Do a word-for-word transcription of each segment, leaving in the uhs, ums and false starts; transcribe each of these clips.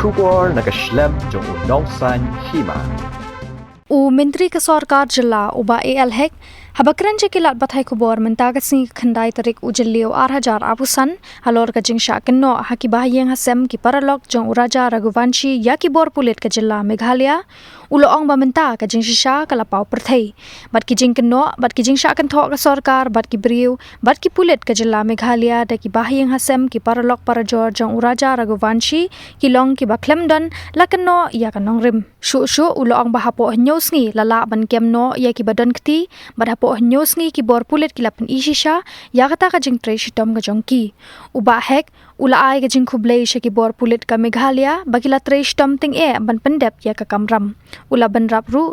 Khubor na ka shlem jong u Nongsaiñ Hima. U Myntri ka Sorkar Jylla u Bah A L Hek, haba kren sha ki lad pathai khubor mynta ka sngi ka khyndai tarik u Jylliew ar hajar arphew san, halor ka jingshah kynnoh ha ki bahaïing hasem ki paralok jong u Raja Raghuvanshi ïa ki bor pulit ka jylla Meghalaya, u la ong ba mynta ka jingshisha ka la paw pyrthei. Bad ki jingkynnoh, bad ki jingshah kynthoh ka sorkar, bad ki briew, bad ki pulit ka jylla Meghalaya da ki bahaïing hasem ki paralok parajor jong u Raja Raghuvanshi, ki long kiba khlem don la kynnoh ïa ka nongrim. Shuh shuh u la ong ba hapoh hynñiew sngi la lah ban kem noh ïa kiba don kti, bad hapoh hynñiew sngi ki bor pulit ki la pyni shisha ïa kata ka jingtrei shitom ka jong ki. U Bah Hek u la ai ka jingkhublei sha ki bor pulit ka Meghalaya ba ki la trei shitom tyngeh ban pyndep ïa ka kamram. U la bynrap ruh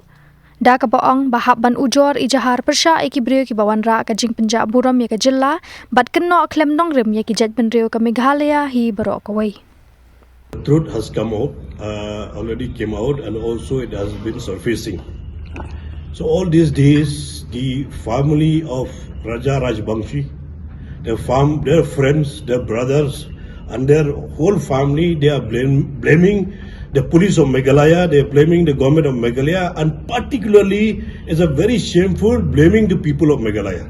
da kaba ong ba hap ban ujor ijahar pyrshah ïa ki briew kiba wanrah ka jingpynjah burom ïa ka jylla bad kynnoh khlem nongrim ïa ki jaitbynriew ka Meghalaya hi baroh kawei. The truth has come out, uh, already came out, and also it has been surfacing. So all these days, the family of Raja Rajbangshi, their fam-, their friends, their brothers, and their whole family, they are blame-, blaming the police of Meghalaya, they are blaming the government of Meghalaya, and particularly, it's a very shameful blaming the people of Meghalaya.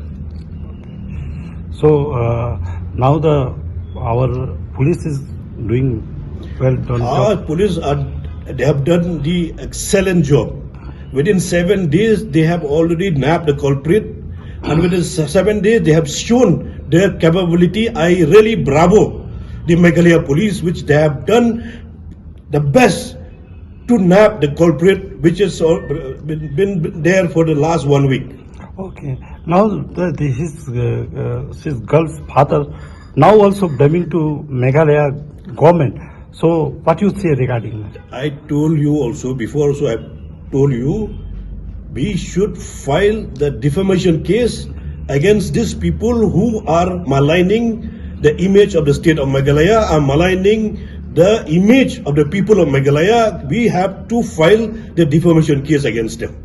So uh, now the our police is doing well done Our job. Police are, they have done the excellent job. Within seven days, they have already nabbed the culprit, and within se- seven days, they have shown their capability. I really bravo the Meghalaya police, which they have done the best to nab the culprit, which has uh, been, been there for the last one week. Okay. Now the, the, his uh, uh, his girl's father now also blaming to Meghalaya government. So what you say regarding that? I told you also before, also I told you, we should file the defamation case against these people who are maligning the image of the state of Meghalaya, are maligning the image of the people of Meghalaya. We have to file the defamation case against them.